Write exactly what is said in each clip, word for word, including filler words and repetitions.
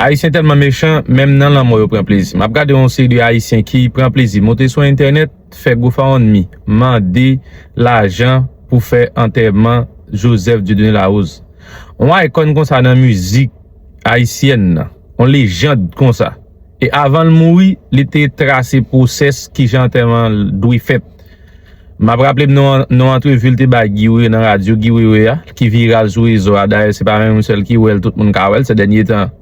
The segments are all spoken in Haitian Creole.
Ayisyen tèlman mechan, menm nan lanmò yo pran plezi. M ap gade yon seri de Ayisyen ki pran plezi monte sou entènèt, fè GoFundMe, mande lajan pou fè antèman Joseph Dieudonné Larose. Yon icon konsa nan mizik ayisyèn nan, yon lejand konsa. E avan l mouri, li te trase pwosès kijan antèman l dwe fèt. M ap raple m nan yon antrevi l te bay Guy Wewe nan radyo Guy Wewe a, ki viral sou rezo a. Dayè, se pa menm yon sèl ki wè l, tout moun ka wè l sè dènye tan.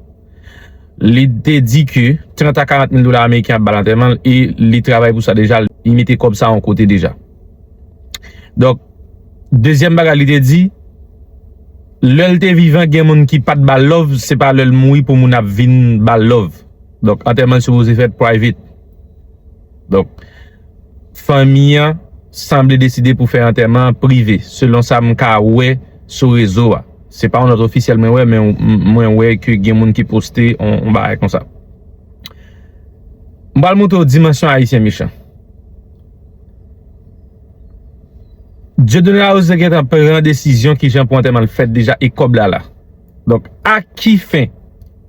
Li te di ke trant a karant mil dola ameriken ap ba l antèman l e li travay pou sa deja, li mete kòb sa yon kote deja. Donk, dezyèm bagay li te di, lè l te vivan, gen moun ki pa t ba l love, se pa lè l mouri pou moun ap vin ba l love. Donk, antèman l sipoze fèt private. Donk, fanmi an sanble deside pou fè antèman an prive, selon sa m ka wè sou rezo a. Se pa yon nòt ofisyèl mwen wè, men m- mwen wè ke gen moun ki poste yon, yon bagay konsa. M pral montre w dimansyon ayisyen mechan. Dieudonné Larose te gentan pran desizyon kijan pou antèman l fèt deja e kòb la la. Donk, a ki fen?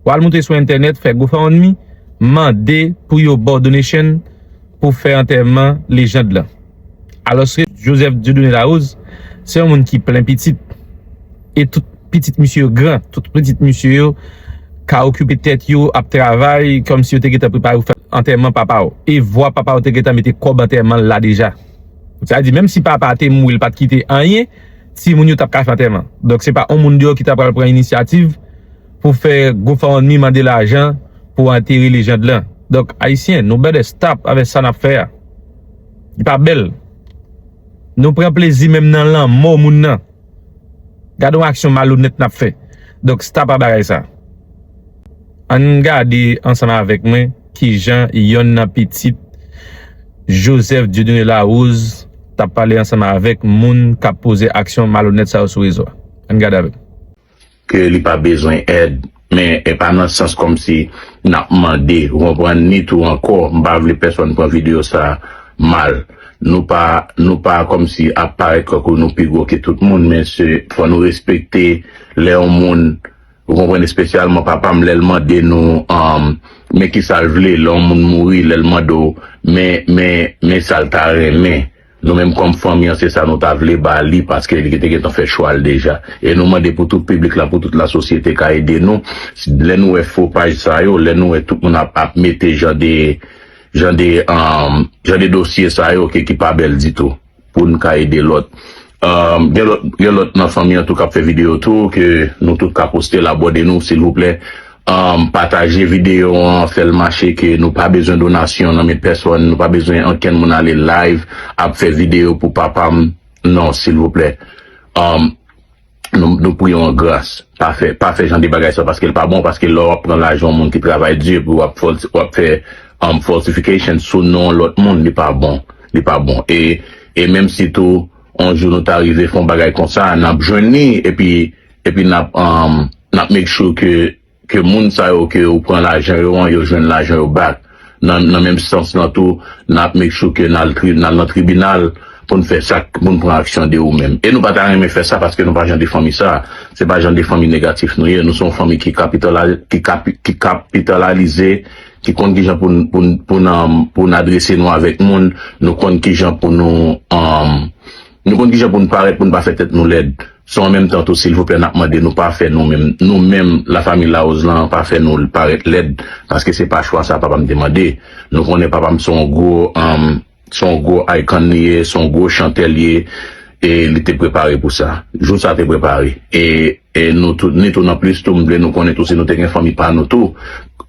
W al monte sou entènèt, fè GoFundMe, mande pou yo ba w donation pou fè antèman lejand lan. Alòske Joseph Dieudonné Larose, se yon moun ki plen pitit. E tout pitit misye yo gran, tout pitit misye yo ka okipe tèt yo, ap travay, kòmsi yo te gentan prepare pou fè antèman papa w. E vwa papa w te gentan mete kòb antèman l la deja. Sa vle di, menm si papa te mouri, l pa t kite anyen, timoun yo t ap ka fè antèman. Donk, se pa yon moun deyò ki ta pral pran inisyativ pou fè GoFundMe mande lajan pou antere lejand lan. Donk, Ayisyen, nou better stop avèk sa n ap fè a. Li pa bèl. Nou pran plezi menm nan lanmò moun nan. Gade yon aksyon malonèt n ap fè. Donk, stop a bagay sa. Ann gade ansanm avèk mwen kijan yonn nan pitit Joseph Dieudonné Larose t ap pale ansanm avèk moun k ap poze aksyon malonèt sa yo sou rezo a. Ann gade avè m. Ke li pa bezwen èd, men e pa nan sans kòmsi n ap mande, ou konprann, ni tou ankò, m pa vle pèsonn pran videyo sa mal. Nou pa, nou pa kòmsi ap parèt kòk nou pi gwo ke tout moun, men se, fò nou respekte lè yon moun, ou konprann, espesyalman papa m, lè l mande nou, um, men kisa l vle, lè yon moun mouri, lè l mande w, men, men, men sa l ta renmen. Nou menm kòm fanmi an, se sa nou ta vle ba li, paske li te gentan fè chwa l deja. E nou mande pou tout piblik la, pou tout lasosyete ka ede nou. Lè nou wè fo paj sa yo, lè nou wè tout moun ap, ap mete jan de, jan de, um, jan de dosye sa yo ke ki pa bèl ditou, pou n ka ede lòt. Um, gen lòt, gen lòt nan fanmi an tou k ap fè videyo tou, ke nou tout ka poste l, abòne nou, silvouplè. Um, pataje videyo an, fè l mache, ke nou pa bezwen donasyon nan men pèsonn, nou pa bezwen ankenn moun ale live ap fè videyo pou papa m. Non, silvouplè. Um, nou, nou priye w an gras. Pa fè, pa fè jan de bagay sa, paske l pa bon, paske lè w ap pran lajan yon moun ki travay di, epi w ap, w ap fè, um, falsification sou non lòt moun, li pa bon. Li pa bon. E, e menm si tou, yon jou nou ta rive fè yon bagay konsa, n ap jwenn li, epi, epi n ap, um, n ap make sure ke ke moun sa yo ke ou pran lajan yo an, yo jwenn lajan yo back. Nan, nan menm sans lan tou, n ap make sure ke n al tri, n al nan tribinal pou n fè sa, pou n pran aksyon de ou menm. E nou pa ta renmen fè sa paske nou pa jan de fanmi sa. Se pa jan de fanmi negatif nou ye. Nou se yon fanmi ki kapitala-, ki kapi-, ki kapitalalize, ki konn kijan pou n, pou n, pou n, um, pou n adrese nou avèk moun. Nou konn kijan pou nou, um, nou konn kijan pou n parèt, pou n pa fè tèt nou lèd. San an menm tan tou, silvouplè, n ap mande nou pa fè nou menm, nou menm, lafanmi Larose lan, pa fè nou parèt lèd, paske se pa chwa sa papa m te mande. Nou konnen papa m se yon gwo, um, se yon gwo icon li ye, se yon gwo chantè li ye, e li te prepare pou sa. Jou sa te prepare. E, e nou tout, ni tou nan plis tou, m vle nou konnen tou, si nou te gen fanmi pa nou tou,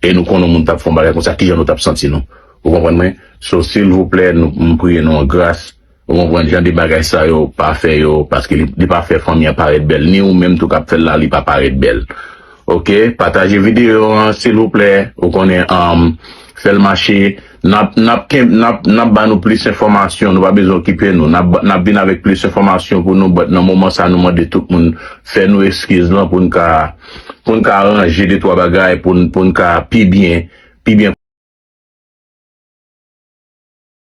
e nou konnen yon moun t ap fè yon bagay konsa, kijan nou t ap santi nou? Ou konprann mwen? So, silvouplè, nou, m priye nou an gras, Ou konprann, jan de bagay sa yo, pa fè yo, paske li, li pa fè fanmi an parèt bèl. Ni ou menm tou k ap fè l la, li pa parèt bèl. Oke, pataje videyo an, silvouplè. Ou konnen, um, fè l mache. N ap, n ap, n ap, n ap ba nou plis enfòmasyon. Nou pa bezwen okipe nou. N ap, n ap vin avèk plis enfòmasyon pou nou, but nan moman sa, nou mande tout moun fè nou eskiz lan pou n ka, pou n ka ranje de twa bagay, pou n, pou n ka pi byen, pi byen